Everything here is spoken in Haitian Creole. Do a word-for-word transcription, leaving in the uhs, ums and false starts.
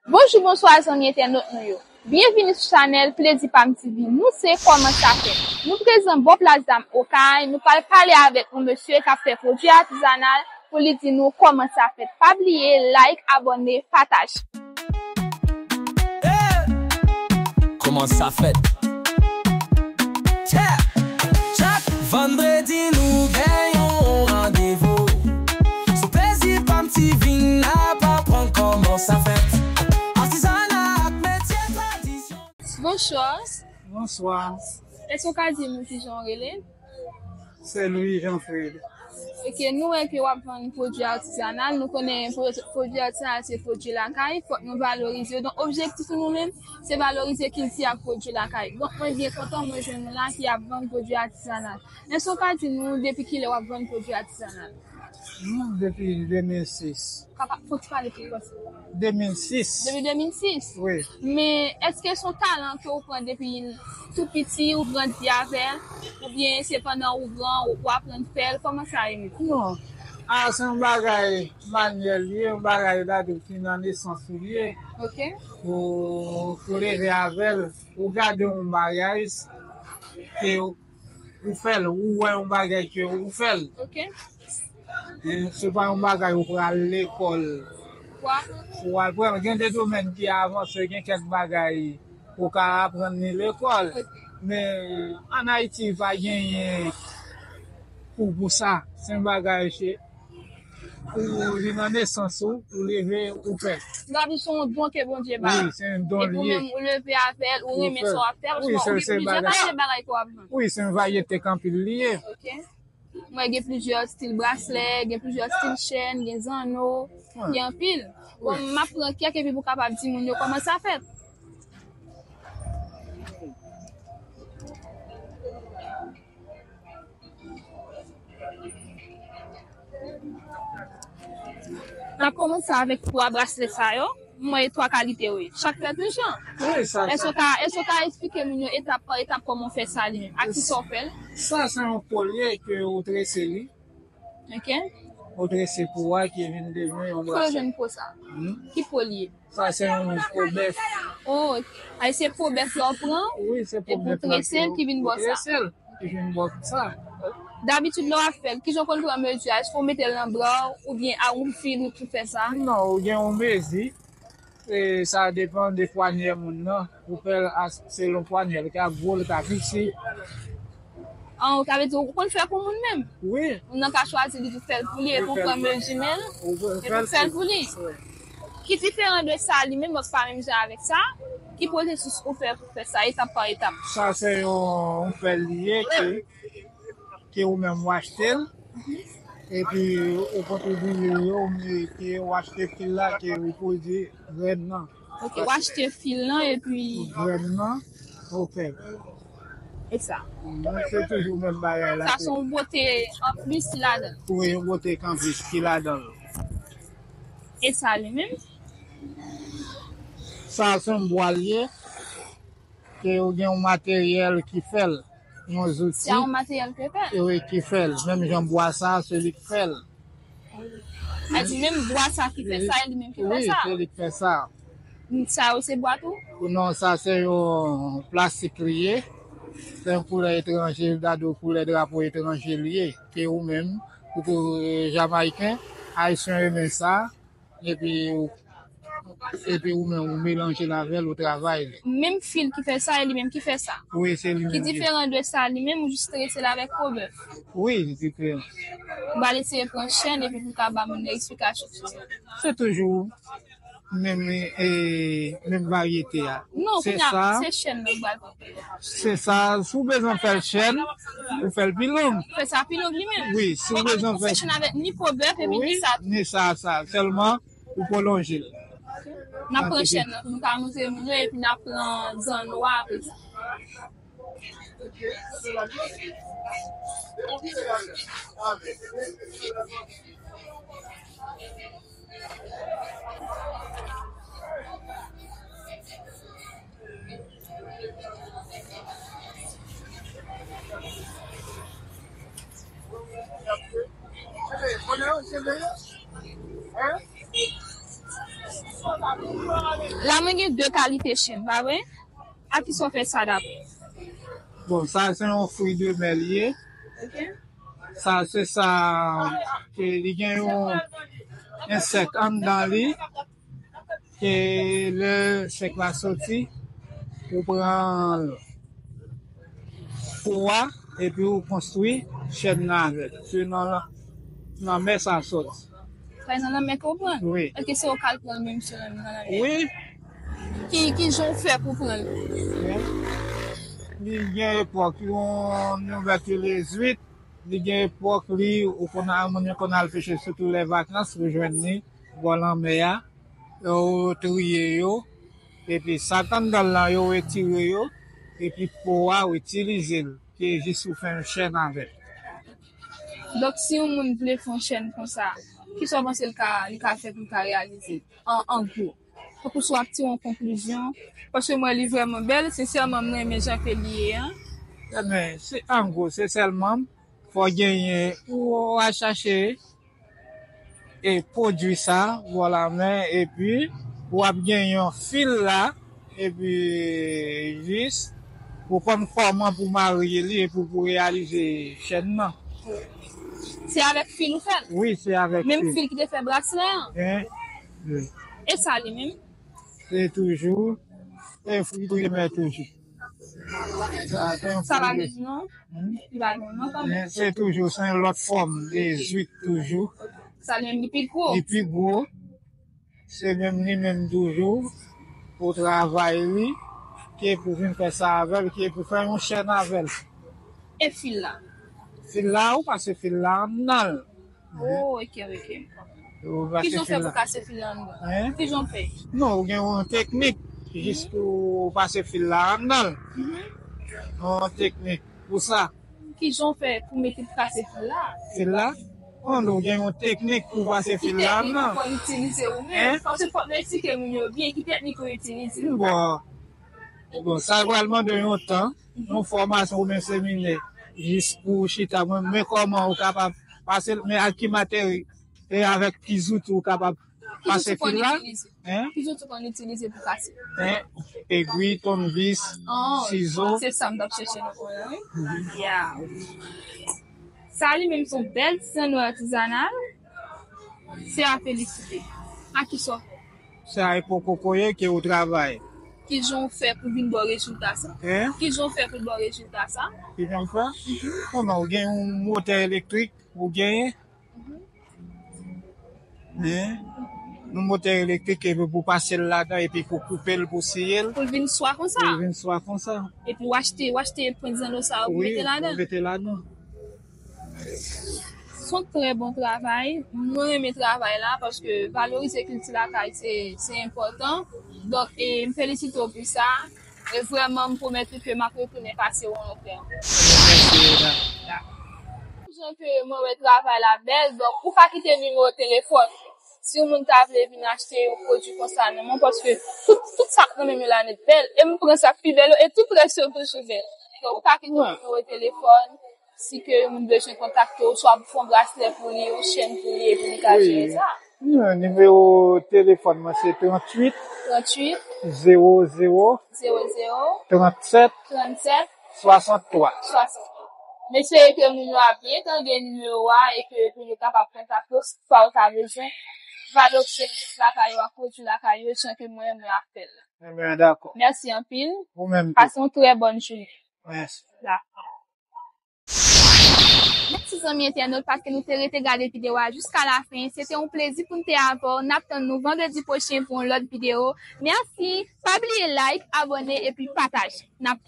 Bonjou, bonswa zanmi entènot nou yo. Byenvini sou chanèl Plezi Pam T V. Nou se Kòman Sa Fèt. Nou prezan bò plas dam Okay, nou pral pale avèk yon mesye k ap fè pwodui atizanal pou li di nou kòman sa fèt. Pa bliye like, abòne, pataje. Kòman sa fèt? Chak vandredi nou gen yon randevou sou Plezi Pam T V, n ap aprann kòman sa fèt. Atizana ak metye tradisyon. Bonswa. Bonswa. Èske w ka di nou kijan w rele? Se Louis Jean Fred. Ok, nou wè ke w ap vann pwodui atizanal. Nou konnen pwo- pwodui atizanal se pwodui lakay. Fòk nou valorize yo. Donk, objektif nou menm, se valorize kilti ak pwodui lakay. Donk, mwen byen kontan mwen jwenn ou la ki ap vann pwodui atizanal. Èske w ka di nou depi kilè w ap vann pwodui atizanal? Hmm, depi de mil sis. Papa, fòk ti pale pi fò. De mil sis. Depi de mil sis? Wi. Men èske se yon talan ke w pran depi tou piti, ou grandi avè l, oubyen se pandan ou gran, ou, ou aprann fè l? Kòman sa ye menm? Non. A, se yon bagay manyèl li ye, yon bagay dadou ki nan nesans ou li ye. Ok. Ou, ou leve avè l, ou gade yon bagay, ke ou, ou fè l, ou wè yon bagay ke ou fè l. Ok. E se pa yon bagay ou pral lekòl Pou aprann. pou aprann. Gen de domèn ki avanse, gen kèk bagay ou ka aprann li lekòl. Men ann Ayiti, pa genyen kou pou sa. Se yon bagay se ou li nan nesans ou, ou leve, ou fè. Gade, se yon don ke Bondye ba. Wi, se yon don Epi ou li ye. Menm ou leve avè l, ou renmen sa w ap fè, Wi, paske se- ou se gen bagay- plizyè bagay ke w ap vann. Wi, se yon varyete k anpil li ye. Ok. Mwen gen plizyè stil braslè, gen plizyè stil chèn, gen zanno, Wi. Gen anpil. Bon, m ap pran kèk epi pou w kapab di moun yo kòman sa fèt. N ap kòmanse avèk twa braslè sa yo. M wè twa kalite yo ye. Chak fèt yon jan. Wi, sa, Èske w ka, èske w ka eksplike moun yo etap pa etap kòman w fè sa li menm? Ak ki sa w fè l? Sa se yon po li ye ke ou trese li. Ok. Ou trese po a ki vin devyen yon Kote w braslè. Jwenn po sa? Hmm? Ki po li ye? Sa se yon po bèf. Oh, ok. Ay, se po bèf la w pran? Wi, se po Epi w bèf la trese l ki vin bò sa. Trese l ki vin bò sa. Dabitid, lè w ap fè l, kijan w konn pran mezi a? Èske w mete l nan bra w oubyen a yon fil ou tou fè sa? Non, ou gen yon mezi. E sa depann de pwanyè moun nan. Ou fè l a- selon pwanyè l ka gwo, l ka piti. An, ou ka vle di ou konn fè pou moun menm? Wi. Moun nan ka chwazi li tou fè l pou li epi w pran mezi men l Ou fè epi w fè l pou li. Ki diferan de sa li menm, donk pa menm jan avèk sa? Ki pwosesis ou fè pou fè sa etap pa etap? Sa se yon, yon fèl li ye ke, ke ou menm ou achte l. Epi ou kontribiye yo, men ke ou achte fil la, ke ou pwodui grenn nan. Ok, ou achte fil lan epi Grenn nan, ou fè. E sa. Men se toujou menm bagay la. Sa se yon bote anplis ki ladan l. Wi, yon bote k anplis ki ladan l. E sa li menm? Sa se yon bwa li ye, ke ou gen yon materyèl ki fè l, yon Se zouti, yon materyèl ke fè. e wi, ki fè l. Menm jan bwa sa, se li k fè l. A di menm bwa sa ki fè sa, e li menm ki fè Wi, sa. Se li k fè sa. Sa yo se bwa tou? Non, sa se yon plastik li ye. Se yon koulè etranje, dadou koulè drapo etranje li ye. Ke ou menm, ou tou, e, Jamayiken, Ayisyen renmen sa. Epi ou, epi ou menm, ou melanje l avè l, ou travay li. Menm fil ki fè sa, e li menm ki fè sa. Wi, se li Ki menm. Diferan de sa, li menm ou jis trese l avèk po bèf. Wi, diferan. M pral eseye pran chèn epi pou ka ba moun nan eksplikasyon sou sa. Se toujou menm, e, menm varyete a. Non, Se kounye a, sa, se chèn nan m pral pran. se sa. Si w bezwen fè l chèn, ou fè l pi long. Fè sa pi long li menm. Wi, si w bezwen fè Fè chèn avèk ni po bèf epi ni Wi, sa. Ni sa, sa. Sèlman, ou pwolonje l. N ap pran chèn nan, nou ka montre moun yo epi n ap pran zanno a apre sa. La mwen gen de kalite chèn, pa vre? A kisa w fè sa daprè? Bon, sa se yon fri de mè li ye. Ok. Sa se sa ke li gen yon ensèk anndan li, ke lè ensèk la soti, ou pran po a, epi ou konstwi chèn nan avè l. Se nan, nan mè sa soti. Sa nan lanmè ke w pran? Wi. Èske se ou k al pran l menm si w nan lanmè? Wi. Ki, ki jan w fè pou pran l? Wi. Li gen epòk, yon, yon vèti lezwit, li gen epòk, li, ou konn al, moun yo konn al peche, sitou lè vakans, ou jwenn li bò lanmè a, yo triye yo, epi sa k anndan l lan, yo retire yo, epi po a, ou itilize l, ke jis ou fè yon chèn avè l. Donk, si yon moun vle fè yon chèn konsa, kisa w panse l ka, li ka fè pou l ka reyalize l, an, an gwo? Tankou si w ap tire yon konklizyon, paske m wè li vrèman bèl, sensèman, m renmen jan ke li ye an. Ebyen, se, an gwo, se sèlman, fò w genyen, ou a chache, e pwodui sa, vwala, men, epi, w ap genyen yon fil la, epi, jis, ou konn kòman pou marye li, epi pou reyalize chèn nan. Se avèk fil ou fè l? Wi, se avèk fil. Menm fil ki te fè braslè an? Hein? Wi. E sa li menm? Se toujou, e fri de mè toujou. Sa pa gen non? Hmm? Li pa gen non kanmenm? Men se toujou, se yon lòt fòm, lezwit toujou. Sa li menm li pi gwo? Li pi gwo. Se menm li menm toujou, pou travay li, ke pou vin fè sa avè l, ke pou fè yon chèn avè l. E fil la? Fil la, ou pase fil la anndan l. Oh, ok, ok. Ou pase fil la. Kijan w fè pou kase fil la anndan? Hein? Kijan w fè? Non, ou gen yon teknik, jis pou pase fil la anndan l. Mhm. Yon teknik pou sa. Kijan w fè pou mete, pou kase fil la? Fil la? Bon, nou gen yon teknik pou pase fil la anndan. Ki teknik ou konn itilize ou menm? Hein? Paske fòk nou esplike moun yo byen ki teknik ou itilize. Bon, bon, sa pral mande yon tan, yon fòmasyon oubyen seminè, jis pou chita, mwen, men kòman ou kapab pase l, men ak ki materi-, e avèk ki zouti ou kapab pase fil la. Hein? Ki zouti ou konn itilize pou kase? Hein? Egwi, tounvis, sizo. Se sa m t ap chèche nan kwen an, wi. Mhm. Yeah. Sa li menm se yon bèl ti zanno atizanal. Se a felisite. A kisa w fè? Se a epo kokoye ke ou travay. Kijan w fè pou vin ba w rezilta sa? Hein? Kijan w fè pou l ba w rezilta sa? Kijan m fè? Mhm. Bon, ou gen yon motè elektrik, ou genyen. Mhm. Men, yon motè elektrik, epi pou pase l ladan, epi pou koupe l, pou siye l. Pou l vin swa konsa? Pou l vin swa konsa. Epi w achte, w achte pwent zanno sa yo pou mete ladan? Wi, pou mete ladan. Se yon trè bon travay. Mwen renmen travay la paske valorize kilti lakay se, se enpòtan. Donk, e, m felisite w pou sa. E vrèman, m pwomèt ou ke m ap retounen pase w yon lòt lè ankò. Mèsi, Reda. Jan ke mwen wè travay la bèl, donk ou ka kite nimewo telefòn. Si yon moun ta vle vin achte yon pwodui konsa nan mwen, paske tout, tout sa k nan men m yo la nèt bèl, e m pran sa k pi bèl yo, e tout rès yo toujou bèl. Donk ou ka kite nimewo telefòn, si ke yon moun bezwen kontakte w, swa pou fè yon braslè pou li, yon chèn pou li, epi li ka jere sa. Wi, nimewo telefòn mwen se tranntuit, tranntuit, zewo zewo, zewo zewo, trannsèt, trannsèt, swasanntwa. Swasanntwa. M espere ke moun yo ap byen tande nimewo a e ke pou yo kapab kontakte w si sa w ta bezwen. Valorize lakay yo ak pwodui lakay yo, jan ke mwen, mwen ap fè l. Ebyen, dakò. Mèsi anpil. Ou menm tou. Pase yon trè bòn jounen. Mèsi. Dakò. Mèsi zanmi entènot paske nou te rete gade videyo a jiska lafen. Se te yon plezi pou n te avè w. N ap tann nou vandredi pwochen pou yon lòt videyo. Mèsi. Pa bliye like, abòne epi pataje. N ap